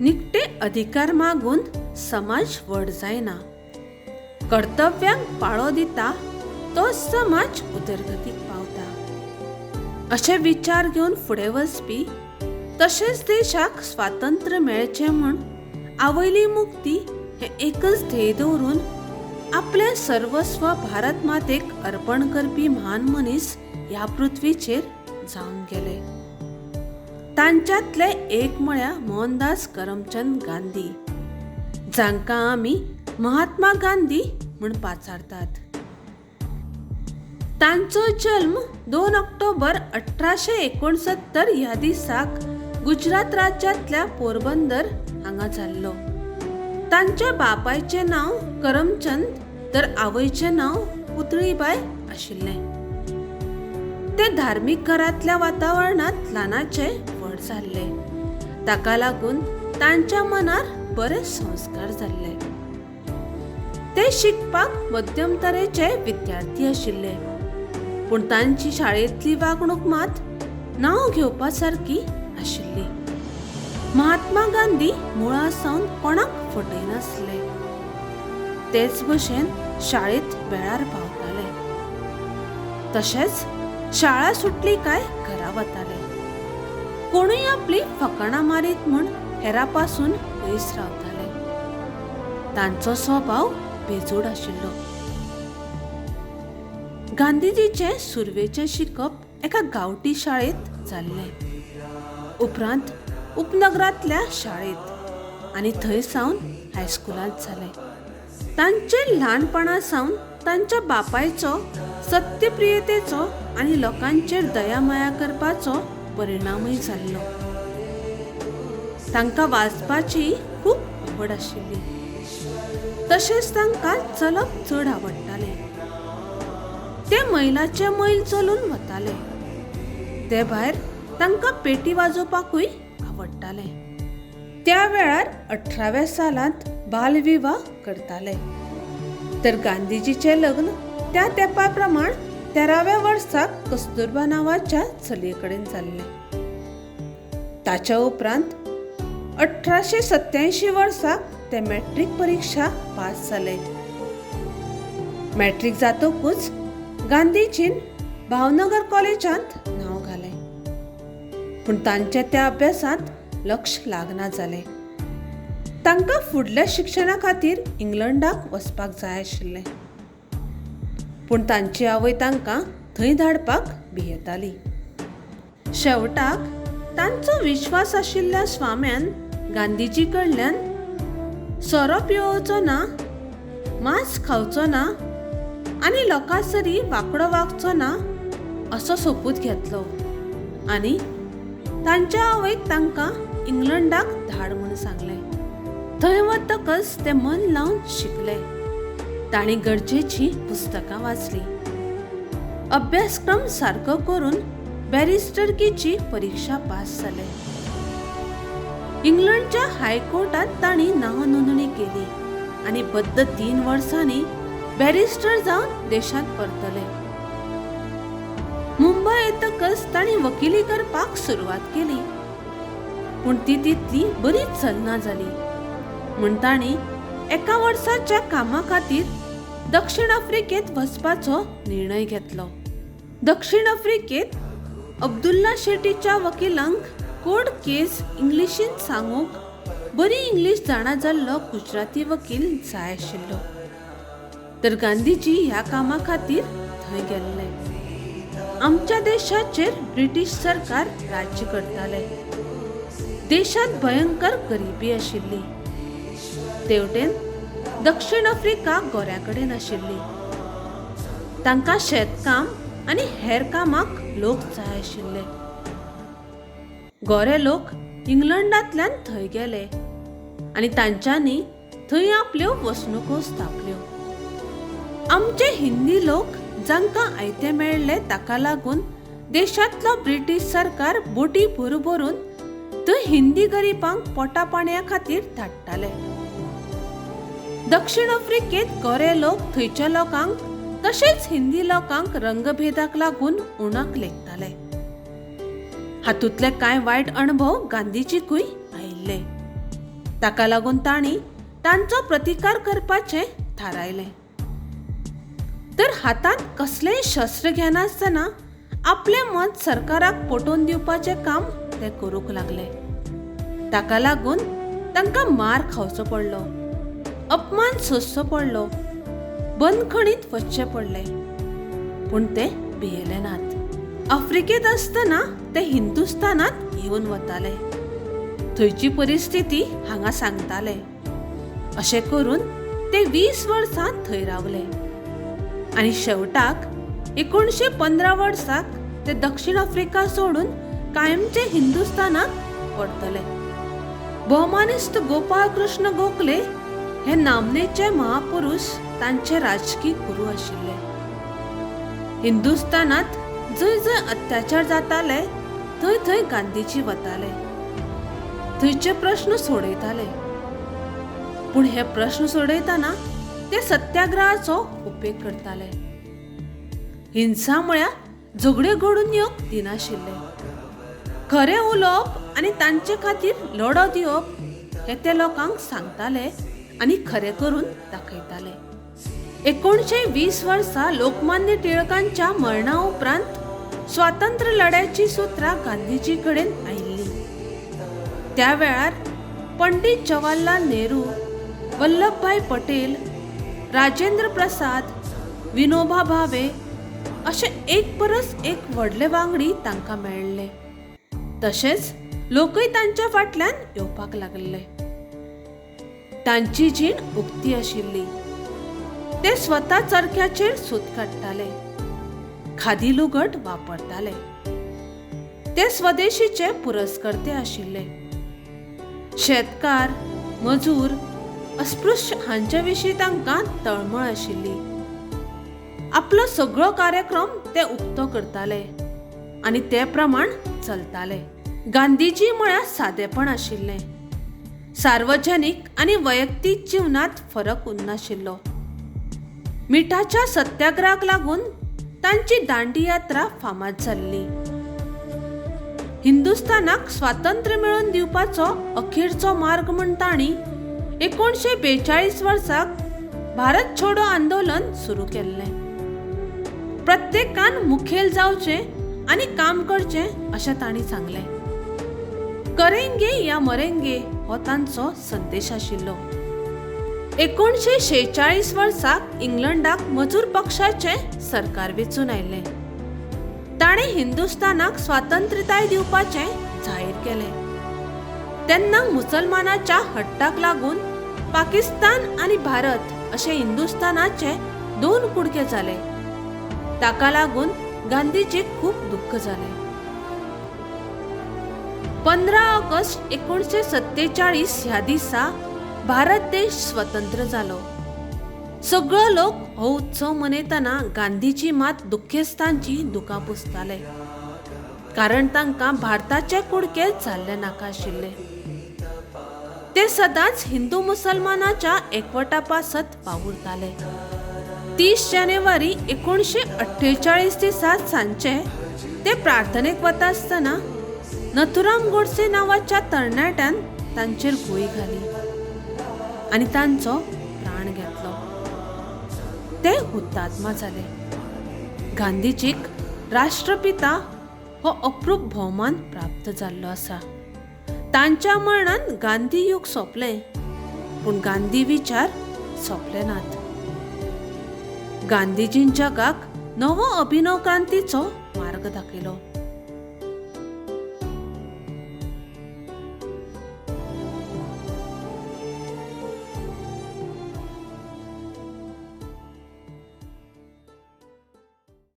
निखटे अधिकार मागून समाज व्हड जायना, कर्तव्यांक पाळो दिता तो समाज उदरगतीक पावता अशे विचार घेवन फुडें वचपी तशेंच देशाक स्वातंत्र्य मेळचें म्हूण आवयली मुक्ती हें एकच ध्येय दवरून आपलें सर्वस्व भारत मातेक अर्पण करपी म्हान मनीस ह्या पृथ्वीचेर जावन गेले. तांच्यांतले एक म्हळ्यार मोहनदास करमचंद गांधी, जांकां आमी महात्मा गांधी म्हूण पाचारतात. तांचो जल्म 2 ऑक्टोबर 1869 ह्या दिसाक गुजरात राज्यांतल्या पोरबंदर हांगा जाल्लो. तांच्या बापायचें नांव करमचंद तर आवयचें नांव पुतळीबाय आशिल्लें. ते धार्मीक घरांतल्या वातावरणांत ल्हानाचे व्हड जाल्ले. ताका लागून तांच्या मनार बरे संस्कार जाल्ले. ते शिकपाक मध्यम तरेचे विद्यार्थी आशिल्ले, पूण तांची शाळेंतली वागणूक मात नांव घेवपा सारकी आशिल्ली. महात्मा गांधी मुळा सावन कोणाक फटयनासले. तेच भशेन शाळेंत वेळार पावताले, तशेंच शाळा सुटली काय घरा वताले. कोणूय आपली फकाणां मारीत म्हूण हेरा पासून पयस रावताले. तांचो स्वभाव बेजोड आशिल्लो. गांधीजीचें सुरवेचें शिकप एका गांवठी शाळेंत जाल्लें. उपरांत उपनगरांतल्या शाळेंत आनी थंय सावन हायस्कुलांत जालें. तांचे ल्हानपणा सावन तांच्या बापायचो सत्यप्रियतेचो आनी लोकांचेर दयामाया करपाचो परिणामूय जाल्लो. तांकां वाचपाची खूब आवड आशिल्ली, तशेंच तांकां चलप चड आवडटालें. ते मैलाचे मैल चलून वताले. ते भायर तांकां पेटी वाजोवपाकूय आवडटालें. त्या वेळार 18व्या सालांत बालविवाह करताले, तर गांधीजीचें लग्न त्या तेंपा प्रमाण 13व्या वर्साक कस्तुरबा नांवाच्या चलये कडेन जाल्लें. ताच्या उपरांत 1887 वर्साक ते मॅट्रीक परिक्षा पास जाले. मॅट्रीक जातकूच गांधीजीन भावनगर कॉलेजांत नांव घालें, पूण तांच्या त्या अभ्यासांत लक्ष लागना जालें. तांकां फुडल्या शिक्षणा खातीर इंग्लंडाक वचपाक जाय आशिल्लें, पूण तांची आवय तांकां थंय धाडपाक भियेताली. शेवटाक तांचो विश्वास आशिल्ल्या स्वाम्यान गांधीजी कडल्यान सोरो पिवोवचो ना, मांस खावचो ना आनी लोकां सरी वांकडो वागचो ना असो सोपूत घेतलो आनी तांच्या आवयक तांकां इंग्लंडाक धाड म्हूण सांगलें. थंय वतकच ते मन लावन शिकले. तांणी गरजेचीं पुस्तकां वाचलीं. अभ्यासक्रम सारको करून बॅरिस्टरकीची परिक्षा पास जाले. इंग्लंडच्या हायकोर्टांत तांणी नांव नोंदणी केली आनी बद्द 3 वर्सांनी बॅरिस्टर जावन देशांत परतले. मुंबय येतकच तांणी वकिली करपाक सुरवात केली, पूण ती तितली बरी चलना जाली म्हूण तांणी एका वर्साच्या कामा खातीर दक्षिण आफ्रिकेंत वचपाचो निर्णय घेतलो. दक्षिण आफ्रिकेंत अब्दुल्ला शेटीच्या वकिलांक कोर्ट केस इंग्लिशींत सांगूंक बरी इंग्लीश जाणा जाल्लो गुजराती वकील जाय आशिल्लो, तर गांधीजी ह्या कामा खातीर थंय गेल्ले. आमच्या देशाचेर ब्रिटीश सरकार राज्य करताले. देशांत भयंकर गरिबी आशिल्ली. तेवटेन दक्षिण आफ्रिका गोऱ्या कडेन आशिल्ली. तांकां शेतकाम आनी हेर कामाक लोक जाय आशिल्ले. गोरे लोक इंग्लंडांतल्यान थंय गेले आनी तांच्यांनी थंय आपल्यो वसणुको स्थापल्यो. आमचे हिंदी लोक जांकां आयते मेळ्ळे ताका लागून देशांतलो ब्रिटीश सरकार बोटी भरून थंय हिंदी गरिबांक पोटा पाणया खातीर धाडटाले. दक्षिण आफ्रिकेंत गोरे लोक थंयच्या लोकांक तशेंच हिंदी लोकांक रंगभेदाक लागून उणाक लेखताले. हातूंतले कांय वायट अणभव गांधीजीकूय आयिल्ले. ताका लागून तांणी तांचो प्रतिकार करपाचें थारायलें. तर हातांत कसलेंय शस्त्र घेनासतना आपलें मत सरकाराक पटोवन दिवपाचें काम ते करूंक लागले. ताका लागून तांकां मार खावचो पडलो, अपमान सोंसचो पडलो, बंदखणींत वचचें पडलें, पूण ते भियेले नात. आफ्रिकेंत आसतना ते हिंदुस्तानांत येवन वताले, थंयची परिस्थिती हांगा सांगताले. अशें करून ते 20 वर्सां थंय रावले आनी शेवटाक 1915 वर्साक ते दक्षिण आफ्रिका सोडून कायमचे हिंदुस्तानाक परतले. भोवमानेस्त गोपाळ कृष्ण गोखले हे नामनेचे महापुरुष तांचे राजकी गुरू आशिल्ले. हिंदुस्तानांत जंय जंय अत्याचार जाताले थंय थंय गांधीजी वताले, थंयचे प्रश्न सोडयताले. पूण हे प्रश्न सोडयतना ते सत्याग्रहाचो उपेग करताले. हिंसा म्हळ्यार झगड्यो घडून येवंक दिनाशिल्ले. खरें उलोवप आनी तांचे खातीर लढो दिवप हें ते लोकांक सांगताले आनी खरें करून दाखयताले. 1920 वर्सा लोकमान्य टिळकांच्या मरणा उपरांत स्वातंत्र्य लढ्याची सुत्रां गांधीजी कडेन आयिल्लीं. त्या वेळार पंडित जवाहरलाल नेहरू, वल्लभभाई पटेल, राजेंद्र प्रसाद, विनोबा भावे अशे एक परस एक व्हडले वांगडी तांकां मेळ्ळे. तशेंच लोकय तांच्या फाटल्यान येवपाक लागले. तांची जीण उक्ती आशिल्ली. ते स्वता चरख्याचेर सूत काडटाले, खादी लुगट वापरताले. ते स्वदेशीचे पुरस्कर्ते आशिल्ले. शेतकार, मजूर, अस्पृश्य हांचे विशीं तांकां तळमळ आशिल्ली. आपलो सगळो कार्यक्रम ते उक्तो करताले आनी ते प्रमाण चलताले. गांधीजी म्हळ्यार सादेपण आशिल्लें. सार्वजनीक आनी वैयक्तीक जिवनांत फरक उरनाशिल्लो. मिठाच्या सत्याग्रहाक लागून तांची दांडी यात्रा फामाद जाल्ली. हिंदुस्तानाक स्वातंत्र्य मेळोवन दिवपाचो अखेरचो मार्ग म्हूण तांणी 1942 वर्साक भारत छोडो आंदोलन सुरू केल्लें. प्रत्येकान मुखेल जावचें आनी काम करचें अशें तांणी सांगलें. करेंगे या मरेंगे हो तांचो संदेश आशिल्लो. 1946 वर्साक इंग्लंडाक मजूर पक्षाचें सरकार वेंचून आयलें. ताणें हिंदुस्तानाक स्वातंत्र्यताय दिवपाचें जाहीर केलें. तेन्ना मुसलमानाच्या हट्टाक लागून पाकिस्तान आनी भारत अशे हिंदुस्तानाचे 2 कुडके जाले. ताका लागून गांधीजीक खूब दुख्ख जालें. 15 ऑगस्ट 1947 ह्या दिसा भारत देश स्वतंत्र जालो. सगळो लोक हो उत्सव मनयतना गांधीजी मात दुखेस्तांची दुकां पुसताले, कारण तांकां भारताचे कुडके जाल्ले नाका आशिल्ले. ते सदांच हिंदू मुसलमानाच्या एकवटा पासत वावुरताले. 30 जानेवारी 1948 दिसा सांजचे ते प्रार्थनेक वता आसतना नथुराम गोडसे नांवाच्या तरणाट्यान तांचेर गुळी घाली आनी तांचो प्राण घेतलो. ते हुतात्मा जाले. गांधीजीक राष्ट्रपिता हो अप्रूप भोवमान प्राप्त जाल्लो आसा. तांच्या मरणान गांधी युग सोंपलें, पूण गांधी विचार सोंपले नात. गांधीजीन जगाक नवो अभिनव क्रांतीचो मार्ग दाखयलो.